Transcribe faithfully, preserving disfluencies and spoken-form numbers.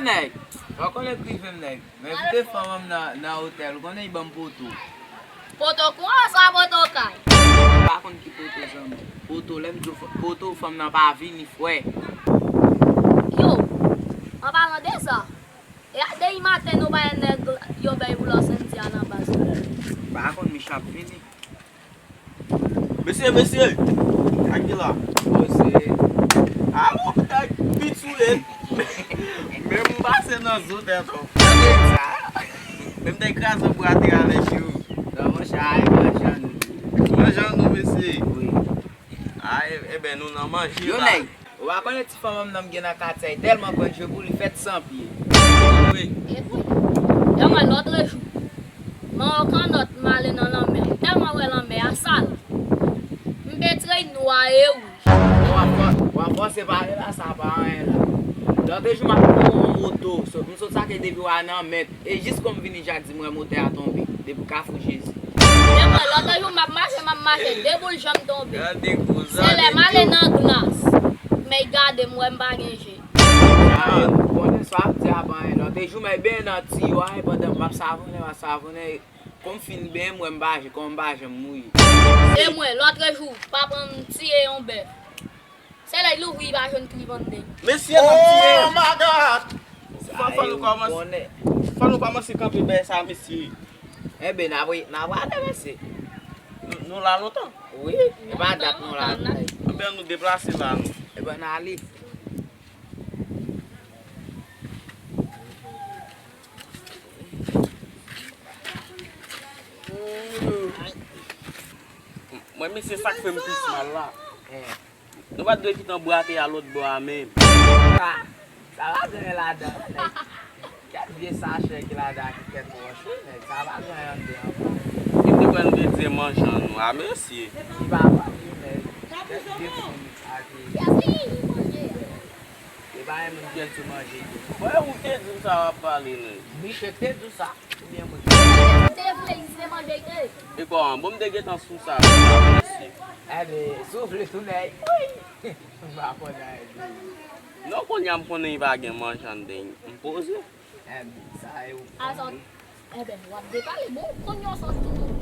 Nèg, ou konnen k rive m, nèg. M envite fanm an nan, nan otèl, ou konnen, li ban m poto. Poto kouran sa poto kay? M pa konn ki poto, zanmi. Poto, lè m di w fo-, poto, fanm nan pa vini, frè. Yo, an palan de sa, e a demen maten nou bay nèg yo bay pou lòs Endyen nan baz la. M pa konn, Micha ap vini. Mesye, mesye! Sa ki la? Mesye. A, bon, nèg pit sou lè. Men m pase nan zo tèt ou. Gade sa. Men m te kraze yon bwa te ale chou. Non, monchè, a, e manjan nou. Manjan nou, mesye. Wi. A, e, ebyen, nou nan manje la. Yo, nèg. Ou pa konnen ti fanm an nan m gen nan katye a, tèlman konn jwe pou li fèt san pye. Wi. Epi, e mwen lòtrejou, m an kannòt, m ale nan lanmè. M tèlman wè lanmè a sal. M petre nwa e wouj. W ap fò-, w ap fòse pale la, sa pa anyen la. Lòtrejou, m ap pran yon moto. So, m sot sa ke depi w a nan mèt. E jis kon m vini, Jak di m wè motè a tonbe. Depi Kafou Jezi. E mwen, lòtrejou, m ap mache, m ap mache, de boul janm tonbe. Gade kouzan. Se lè m ale nan glas. Men gade m wè m pa gen je. Konnen sa w ap di a pa anyen. Lòtrejou, m al benyen nan tiyo a, e pandan m ap savonnen, m ap savonnen, kon m fin benyen, m wè m pa je, kon m pa janm mouye. Se mwen, lòtrejou, papa m tiye yon bèf. Se lè l ouvri, li pa jwenn tri bande. Mesye, n ap tiye. Oh my God! Fò, fò nou kòmanse, fò nou kòmanse kanpe bèy sa, mesye. Enben, n ap, n ap ale, mesye. Nou, nou la lontan? Wi, e pa dat nou la. Enben, nou deplase la, nou. Enben, n ale. Mwen, mesye, sa k fè m plis mal la. Nou pa t dwe kite anbwate a lòt bò a menm. Sa, sa pa gen anyen ladan, nèg. Kèk vye sachè ki ladan ak kèk wòch, wi, nèg. Sa pa gen anyen anndan ankò. Ki te kwè nou te di manjan nou a, mesye. Li pa pale, nèg. Kèk vye fanm ak, e pa yon moun ki ap di manje. Mwen, ou te di m sa w ap pale, nèg. Miche te di w sa. Oubyen mwen. Ou te vle se manje te. E kòman? Bon, m te gentan sou sa, mesye. Enben, si w vle tounen, wi. M pa konn anyen. Non, kounye a m konnen li pa gen manje anndan, m poze. Enben, sa e ou. Enben, w ap depale. Bon, kounye a w sot tou.